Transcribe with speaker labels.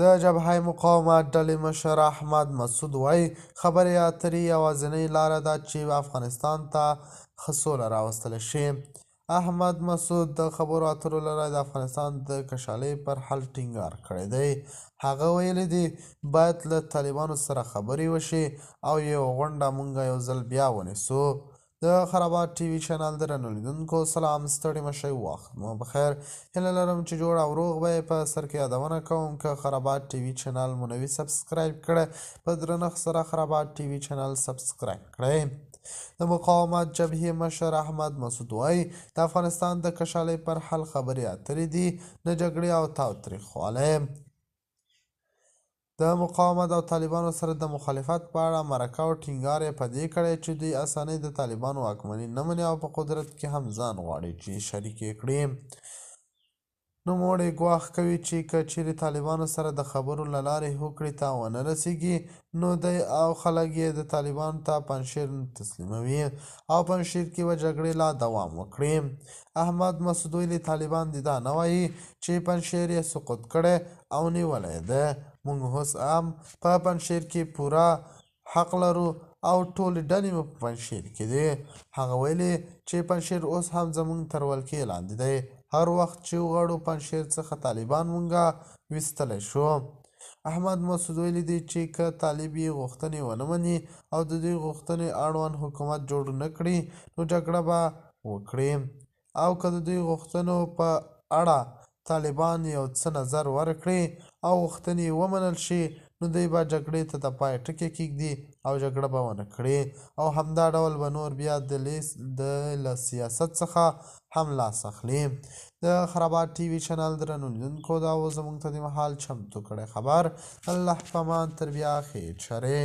Speaker 1: د جبهه مقاومت ډلې مشر احمد مسعود وايي، خبرې اترې یوازینۍ لاره ده چې افغانستان ته ښه سوله راوستل شي. احمد مسعود د خبرو اترو له لارې د افغانستان د کشالې پر حل ټینګار کړی دی. هغه ویلي دي، باید له طالبانو سره خبرې وشي او یوه غونډه مونږ یو ځل بیا ونیسو. د خرابات ټي وي چینل درنو لیدونکو سلام، ستړي مه شئ، وخت مو بخیر. هیله لرم چې جوړ او روغ به یې. په سر کې یادونه کوم، که خرابات ټي وي چینل مو نه وي سبسکرایب کړی، په درنښت سره خرابات ټي وي چینل سبسکرایب کړئ. د مقاومت جبهې مشر احمد مسعود وايي، د افغانستان د کشالې پر حل خبرې اترې دي، نه جګړې او تاوتریخوالی. د مقاومت او طالبانو سره د مخالفت په اړه مرکه او ټینګار یې په دې کړی چې دوی اسانۍ د طالبانو واکمني نه مني او په قدرت کې هم ځان غواړي چې شریک یې کړي. نوموړی ګواښ کوي چې که چیرې طالبانو سره د خبرو له لارې هوکړې ته ونه رسیږي، نو دی او خلک یې د طالبانو ته پنجشیر نه تسلیموي او پنجشیر کې به جګړې لا دوام وکړي. احمد مسعود ویلي، طالبان دې دا نه وايي چې پنجشیر یې سقوط کړی او نیولی دی. موږ اوس هم په پنجشیر کې پوره حق لرو او ټولې ډلې مو په پنجشیر کې دي. هغه ویلي چې پنجشیر اوس هم زموږ تر ولکې لاندې دی. هر وخت چې وغواړو پنجشیر څخه طالبان مونږه ویستلی شو. احمد مسعود ویلي دي چې که طالب یې غوښتنې ونه مني او د دوی غوښتنې اړوند حکومت جوړ نه کړي، نو جګړه به وکړي، او که د دوی غوښتنو په اړه طالبان یو څه نظر ورکړي او غوښتنې یې ومنل شي، نو دوی به جګړې ته د پای ټکی کېږدي او جګړه به ونه کړي، او همدا ډول به نور بیا د له سیاست څخه هم لاس اخلي. د خرابات ټي وي چینل درنو لیدونکو، دا و زموږ ته د مهال چمتو کړی خبر. الله پامان، تر بیا، خیر چرې.